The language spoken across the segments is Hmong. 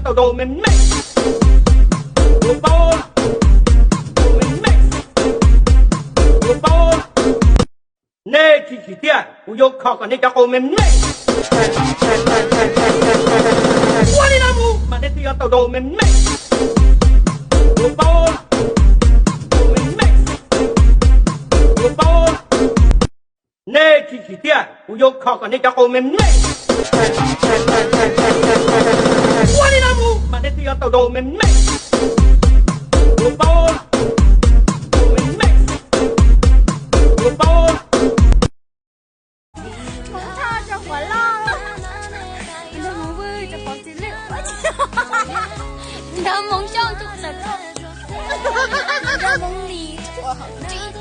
tau rau me me, kuv paub, me me, kuv paub. Nej tsis tsim tiag, kuv yuav kho kom nej cov qau me me. Ua li no mus mas nej thiaj yuav tau rau me me, kuv paub, me me, kuv paub. Nej tsis tsim tiag, kuv yuav kho kom nej cov qau me me. Ua li no mus mas nej thiaj yuav tau rau me me, kuv paub, me me, kuv paub. Hmoob Thoj rau Huam Loj, Hmoob Vwj rau Pov Txiv Lwm, Hmoob Xyooj rau Txawm Roj, Hmoob Lis rau Hauv Tsev.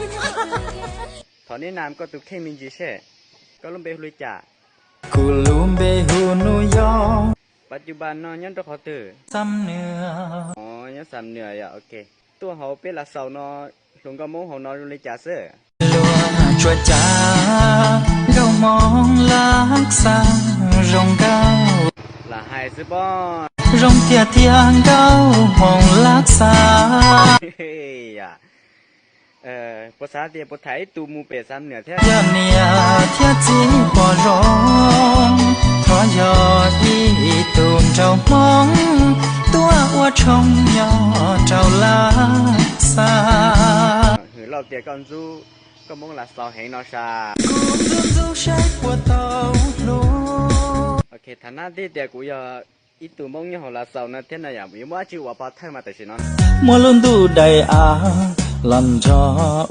Thov neb nam koj tus kheej me ntsis seb, koj lub npe hu li cas? Kuv lub npe hu Nus Yob. Pas cuj pas no nyob rau qhov twg? Xam Nwas. Nyob Xam Nwas yom, ok. Tuaj hauv peb Lav Xaus no, hluas nkauj Hmoob hauv no zoo li cas xwb? Luag tsuas cav nkauj Hmoob Lav Xaus zoo nkauj. Lam hais xwb pob. Zoo tiag tiag nkauj Hmoob Lav Xaus. Puas xav tias puas tham ib tug mus pem Xam Nwas thiab? Yog niam thiab txiv pom zoo, thov yog ib tug nraug Hmoob tuaj ua tshoob nyob rau Lav Xaus. Hwm lauj tias koj ntxub koj Hmoob Lav Xaus heev no sas. Kuv ntxub ntxub saib puas tau hlub. Ok, tham nab tij tias kuv yog ib tug Hmoob nyob hauv Lav Xaus no thiab no yom, yuav muab dab tsi ua pov thawj mas tam sim no. Muaj lub ntuj daim av los nrog